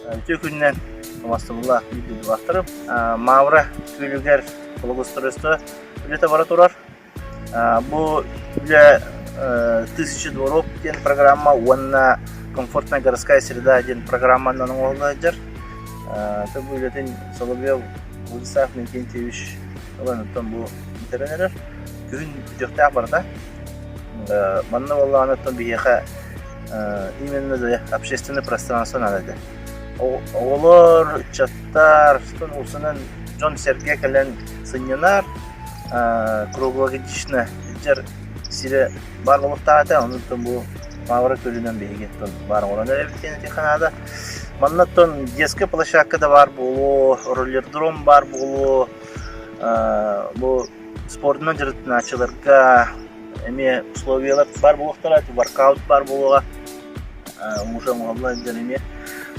Үтүө күнүнэн убастабыллаах биир дойдулаахтарым. Мавра күөлүгэр благоустройство үлэтэ бара турар. Бу үлэ «Тысяча дворов» диэн программа уонна «Комфортная городская среда» диэн программанан оҥоһулла сылдьар. Бу үлэтин Соловьев Владислав Иннокентьевич ылан оттон бу бүтэрэн эрэр. Күһүн бүтүөхтээх барыта. Манна буоллаҕына оттон биһиэхэ именно да общественное пространство надо этэ. Оҕолор, ыччаттар, устунан дьон-сэргэ кэлэн сынньанар, круглогодично илдьэр сирэ баар буолуохтаах этэ. Онон бу Мавра күөлүнэн биһиги баар оҥорон эрэбит диэн этиэххэ наада. Манна оттон детская площадка да баар буолуо, роллердром баар буолуо, бу спордунан дьарыктанааччыларга эмиэ условиялар баар буолуохтара, воркаут баар буолуоҕа, уже оҥоһуллан сылдьар эмиэ.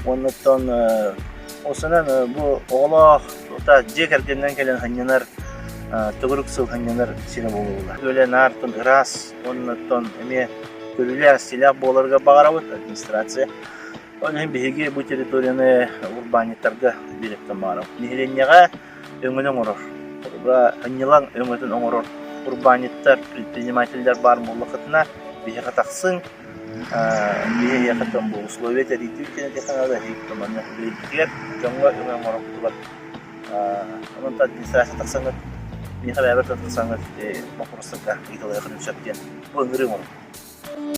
Уонна оттон осунан бу оҕолоох дьиэ кэргэнинэн кэлэн сынньанар төгүрүк сыл сынньанар сирэ буолуоҕа. Үлэ наар ыраас уонна оттон эмиэ көрүүлээх-истиилээх буоларга баҕарабыт администрация. Ол иһин биһиги бу территорияны урбаанньыттарга биэриэхтэн баҕарабыт. Нэһилиэнньэҕэ өҥөнү оҥорор, ынньылаҥ өҥөтүн оҥорор урбаанньыттар, предпринимателлэр баар буоллаххытына, биһиэхэ тахсыҥ, биһиэхэ бу условия тэрийдибит диэн этиэххэ наада, эһиги манна үлэлииргитигэр дьоҥҥо өҥө оҥороргутугар онон администрация тахсаҥҥыт, миэхэ бэйэбэр да тахсаҥҥыт боппуруостарга ыйыталаһыаххытын сөп диэн бу ыҥырыы оҥоробут.